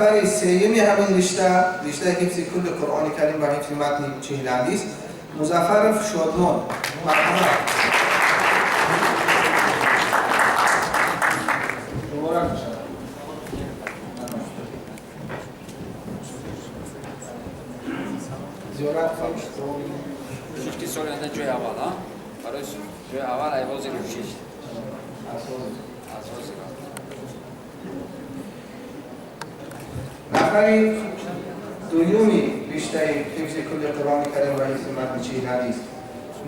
Нафари сеюми ҳамин ришта, риштаи ҳифзи кулли Қуръони Карим ва ҳифзи матни 40 ҳадис, Музаффаров Шодмон. Марҳамат. Муборак бошад. Зиёрат Шиш ки соли оянда ҷои аввал, а? Барои ҷои аввал ай ҳозир шиш. Аз ҳозир. Аз ҳозир. Нафари дуюми риштаи ҳифзи кулли Қуръони Карим ва ҳифзи матни 40 ҳадис,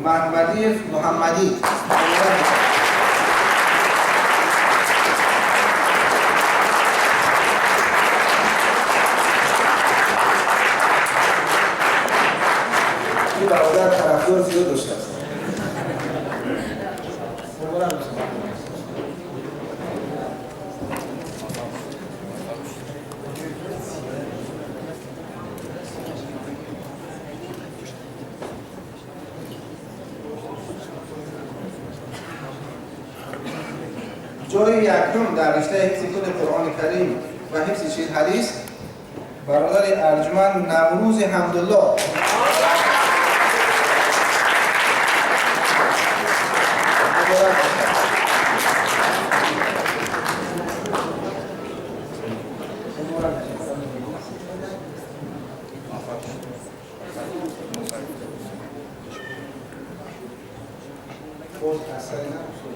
Маҳмадиев Муҳаммадӣ. Муборак бошад. Ин бародар тарафдор зиёд доштааст. Муборак бошад. Ҷои якум дар риштаи ҳифзи кулли Қуръони Карим ва ҳифзи 40 ҳадис, бародари арҷуманд Наврӯзи Ҳамдулло. Муборак бошад. Муборак бошад. Боз асари набошад.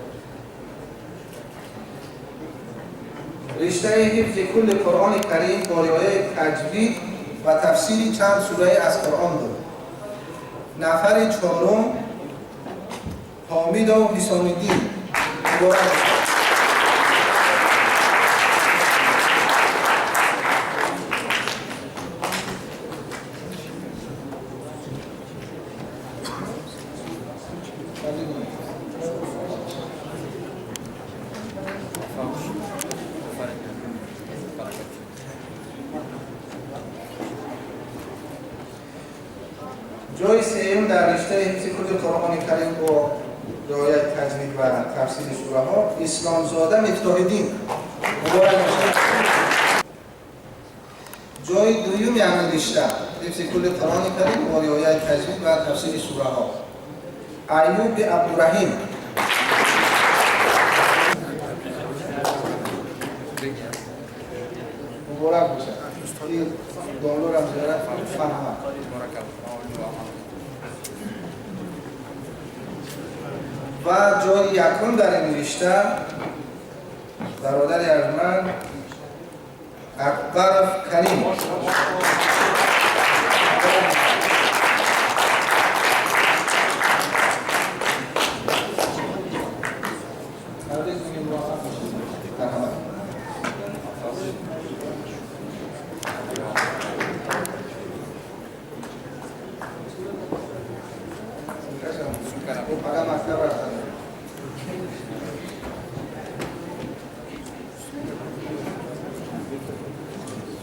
Риштаи ҳифзи кулли Қуръони Карим бо риояи таҷвид ва тафсири чанд сураи аз Қуръон буд. Нафари чорум Ҳомидов Ҳисомиддин. Муборак бошад. Ҷои сеюм дар риштаи ҳифзи кулли Қуръони Карим бо риояи таҷвид ва тафсири сураҳо, Исломзода Мифтоҳиддин. Муборак бошад. Ҷои дуюми ҳамин ришта, ҳифзи кулли Қуръони Карим бо риояи таҷвид ва тафсири сураҳо, Аюби Абдураҳим. Муборак бошад. Ин домлорам зиёрат фаҳмад. Ва ҷои якум дар ин ришта бародари арҷманд Акбаров Карим. Табрик мегӯем, муваффақ бошед. Марҳамат. Фақат мактаб рафтан.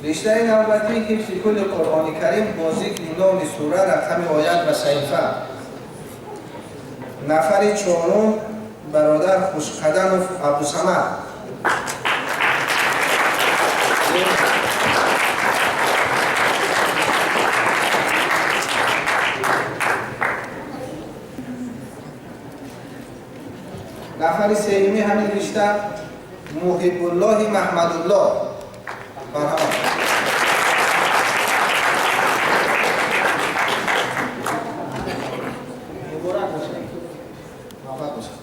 Риштаи навбатӣ ҳифзи кулли Қуръони Карим бо зикри номи сура, рақами оят ва саҳифа. Нафари чорум бародар Хушқадамов Абдусамад. Нафари сеюми ҳамин ришта Муҳибуллоҳи Маҳмадуллоҳ. Марҳамат. Муборак бошад. Муваффақ бошад.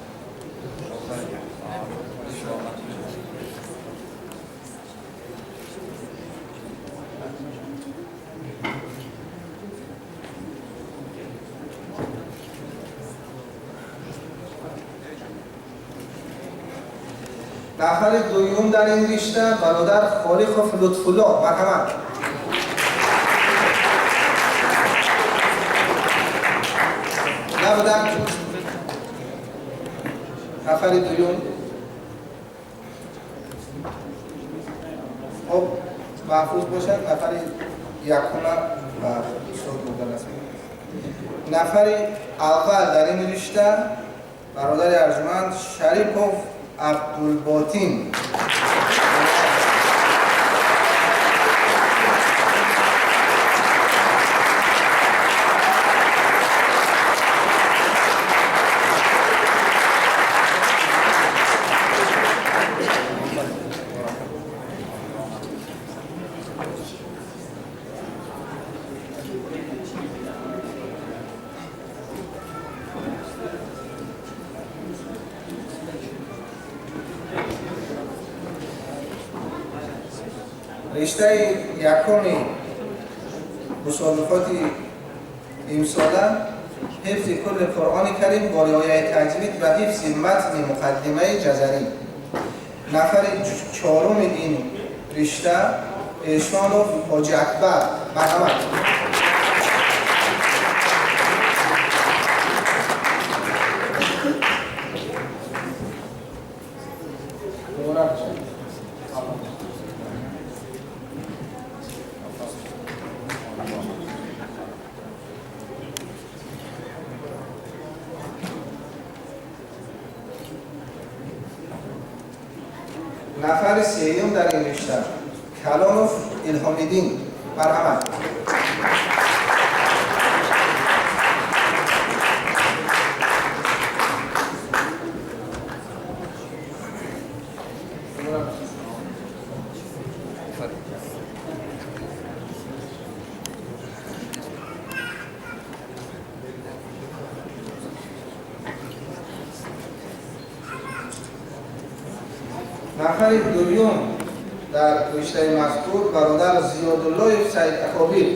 Нафари дуюм дар ин ришта бародар Холиқов Лутфулло. Марҳамат. Набудам. Нафари дуюм. Хоб, маҳфуз бошад, нафари якума ба устод бурда расид. Нафари аввал дар ин ришта бародари арҷуманд Шарипов Абдулботин. Риштаи якуми мусобиқоти имсола ҳифзи кулли Қуръони Карим бо риояи таҷвид ва ҳифзи матни муқаддимаи Ҷазарӣ. Нафари чоруми ин ришта Эшонов Ҳоҷи Акбар. Марҳамат. Нафари сеюм дар ин ришта Калонов Илҳомиддин. Марҳамат. Нафари дуюм дар риштаи мазкур бародар Зиёдуллоев Саид Акобир.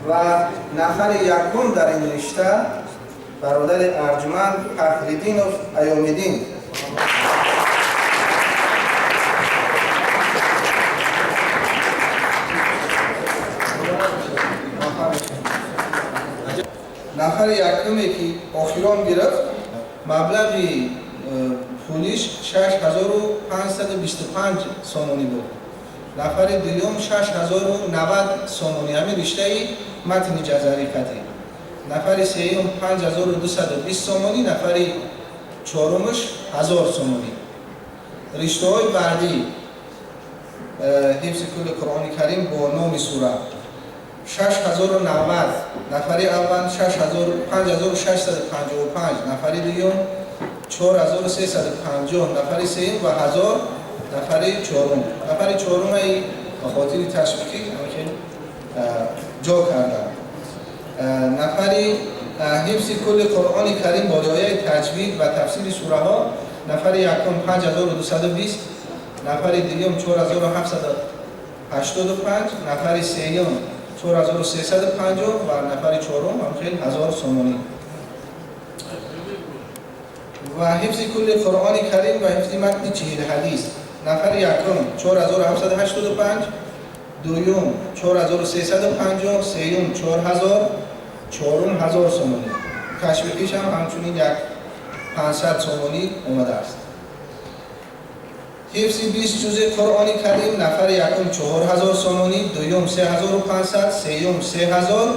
Ва нафари якум дар ин ришта бародари арҷманд Фахриддинов Аёмиддин. Нафари якуме ки охирон гирифт, маблағи пулиш 6525 сомонӣ буд. Нафари дуюм 6090 сомонӣ, ҳамин риштаи матни Ҷазарӣ қатӣ. Нафари сеюм 5220 сомонӣ, нафари чорумаш 1000 сомонӣ. Риштаҳои баъдӣ ҳифзи кулли Қуръони Карим бо номи сура 6090 нафари аввал, 5655 нафари дуюм, 4350 нафари сеюм ва 1000 нафари чорум. Нафари чорумаи ба хотири ташвиқӣ ҳамчунин ҷо карданд. Нафари ҳифзи кулли Қуръони Карим бо риояи таҷвид ва тафсири сураҳо нафари якум 5220, нафари дуюм 4785, нафари сеюм 4350 ва нафари чорум ҳамчунин 1000 сомонӣ. Ва ҳифзи кулли Қуръони Карим ва ҳифзи матни 40 ҳадис нафари якум 4785, дуюм 4350, сеюм 4000, чорум 1000 сомонӣ. Ташвиқиш ҳам ҳамчунин 500 сомонӣ омадааст. Ҳифзи 20 ҷузи Қуръони Карим нафари якум 4000 сомонӣ, дуюм 3500, сеюм 3000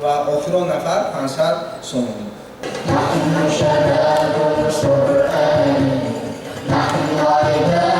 ва охирон нафар 500 сомонӣ. نحن شباب القرآن، نحن عباد